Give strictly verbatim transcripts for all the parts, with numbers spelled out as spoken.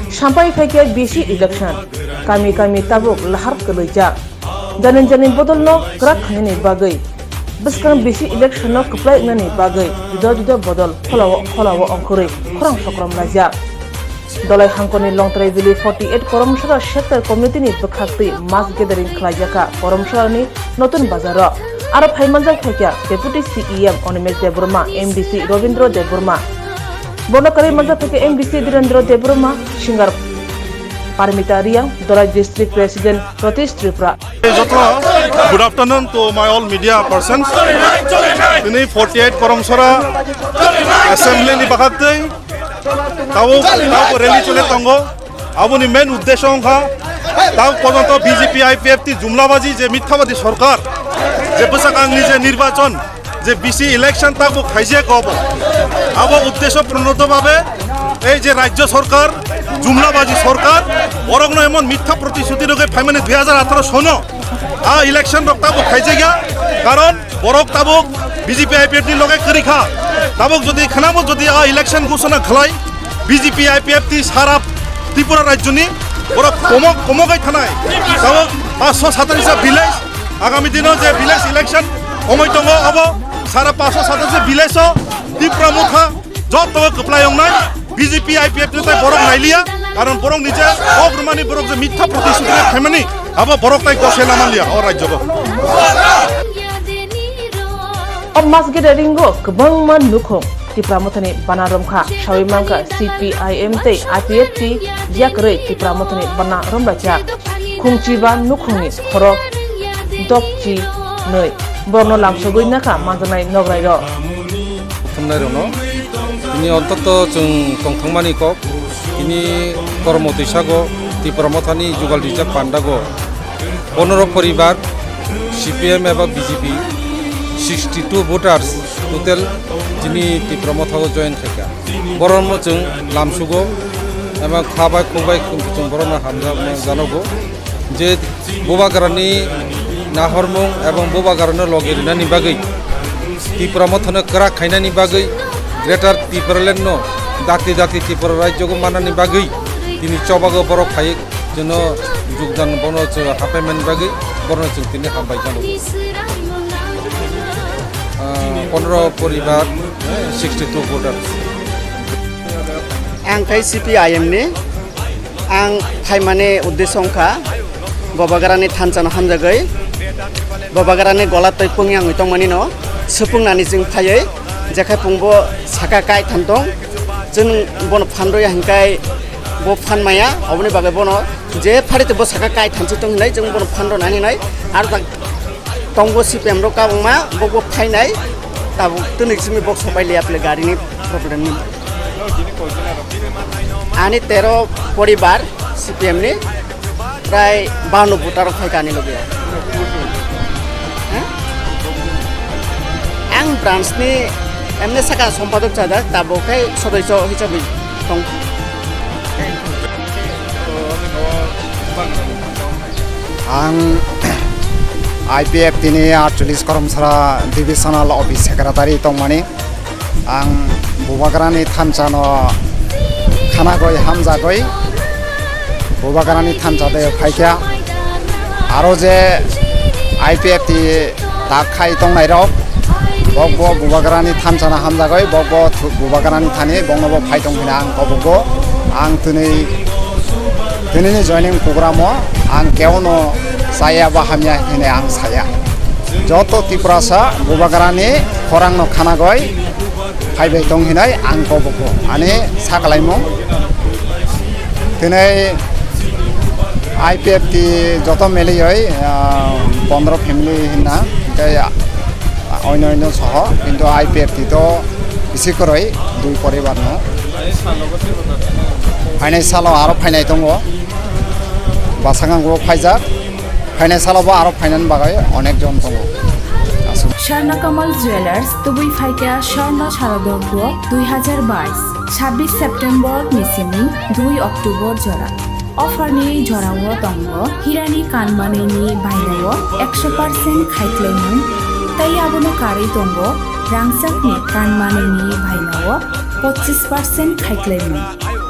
Sampai phaikhe bisi election, kami kami tabuk lahar kwlwijak. Janin janin bodolno kwrak khainani bagwi, bwskang bisi electionno kwplai wngnani bagwi juda juda bodol kholao kholao ongkhorwi khorang sokrom laijak. Dolai hangkoni Longtrai Valley forty eight Koromsora Sector Committee ni bwkhaktwi mass gathering khlaijakha Koromsorani Notun Bazaro. Aro phaimanjak phaikha Deputy C E M Animesh Debbarma, M D C Robindra Debbarma, bono kwrwi manjak phaikha M D C Dhirendra Debbarma, singer Parmita Riang, Dolai District President Ratish Tripura. Jotno, good afternoon to my all media persons. Tini forty eight Koromsora Assembly ni bwkhaktwi tabuk, tabuk rally chole tongo. Aboni main uddesho wngkha tabuk porjonto B J P I P F T jumlabaji je mithabadi sorkar, je bwsakangni je nirbachon, je bisi election tabuk khaijak obo. Abo uddesho pronito babe ei je rajyo sorkar, jumlabaji sorkar, borokno emon mitha protisruti rwgwi phaimani dui hajar atharo sono a election rok tabuk khaijakya, karon borok tabuk B J P I P F T ni loge kwrwi kha. Tabuk jodi khanabo jodi a election ghosona khlai, B J P I P F T sara Tripura rajyoni borok komok, komogai thanai. Tabuk paanch sho satanisa village, agami dino je village election omoi tongo, abo sara paanch sho satanisa village o Tipra Motha joto kwplai wngnai, B J P I P F T tai borok nailiya, karon borok ni je kok rwmani borok je mitha protisruti khaimani, abo borok tai gose lamanliya o rajyo o. O mass gathering o kwbangma nukhung Tipra Mothani bana romkha, sawi mankha C P I M tei I P F T yakarwi Tipra Mothani bana romlaijak. Khungchiba nukhungni khorok dokchi nwi borokno lamsogwi nakha manjaknai nograirok. Buthumnairokno tini ontoto chwng tongthokmani kok, tini kormo twisago Tipra Mothani jugal rijak pandago. Pondro poribar C P M eba B J P, sixty two voters total chini Tipra Motha o join khaikha. Borokno chwng lamsugo eba kha bai khuk bai chwng borokno hamjakma janogo je Bubagrani nahormung ebong Bubagrano logi rinani bagwi, Tipra Mothano kwrak khainani bagwi, Greater Tipraland no dakti dakti Tripura rajyogo mannani bagwi tini chobago borok phai. Jono jogdan bono chwng hapai mani bagwi borokno chwng tini hambai jano. Ah, pondro poribar, sixty two voters. Ang khai C P I M ni, ang phaimani uddesho wngkha Bubagrani thansa no hamjagwi, Bubagrani gola twi pungya wngwi tongmani no swpungnani chwng phaiwi, jekhai pungbo saka kaitham tong, chwng bono phan rwya hinkhai bo phan maya, oboni bagwi bono je phari tei bo saka kai thanchi tong hinai, chwng bono phan rw nani hinai. Aro tak tongo C P M rok kabangma, bo bo phainai, tabuk twnwi simi bok sopai liya phle gari ni problem ni. Ani tero poribar C P M ni, prai bano voter rok phai kani loge. Ang branch ni emne saka sompadok chajak, tabuk khai sodoiso hisabe tong. Ang I P F T ni aatcholish Koromsara Divisional Office Secretary tongmani. Ang Bubagrani thansa no khanagwi hamjagwi Bubagrani thansa de phaikha. Aro je I P F T tak khai tongnai rok, bok bo Bubagrani thansa no hamjagwi, bok bo thu-, Bubagrani thani bokno bo phai tong hina ang kobogo. Ang twnwi, twnini joining program o ang keo no chaya ba hamya hini ang saya. Joto Tiprasa Bubagrani khorang no khanagwi phaibai tong hinai ang kobogo ani sakalaimung. Tini I P F T joto melioi, ah, pondro family hinna, tei, ah, oino oino soho, kintu I P F T to bisi kwrwi dui poribar no. Phainai salo aro phainai tongo, bwskango phaijak. Phainai salo bo aro phainani bagwi onek jon tongo. Aswk. Sharna Kamal Jewelers, tubui phaikha Sharna Sharador Duo dui hajar bais, sabbish September ni simi dui October jora. Offer ni jorao tongo hirani kanmanini bainao ekso percent khaiklaimung, tei abono karwi tongo rangchakni kanmanini bainao pochis percent khaiklaimung.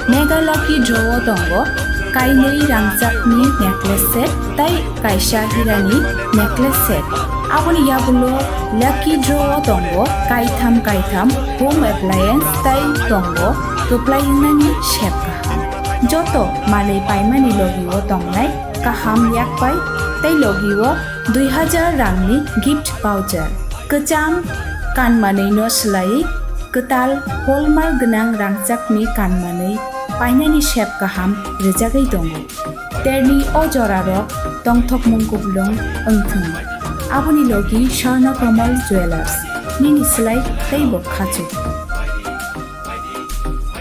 Mega Lucky Draw o tongo kainwi rangchakni necklace set tei kaisa hirani necklace set. Aboni yagulo Lucky Draw o tongo kaitham kaitham home appliance tei tongo kwplai wngnani sep kaham. Joto manwi paimani logi o tongnai kaham yakpai tei logi o dui hajar rangni gift voucher. Kwcham kanmanwi no swlaiwi kwtal hallmark gwnang rangchakni kanmanwi painani sep kaham rwjagwi tongo. Terni o jorarok tongthokmung kuplung wngthung. Aboni logi Swarna Kamal Jewellers nini slai teibo khachuk.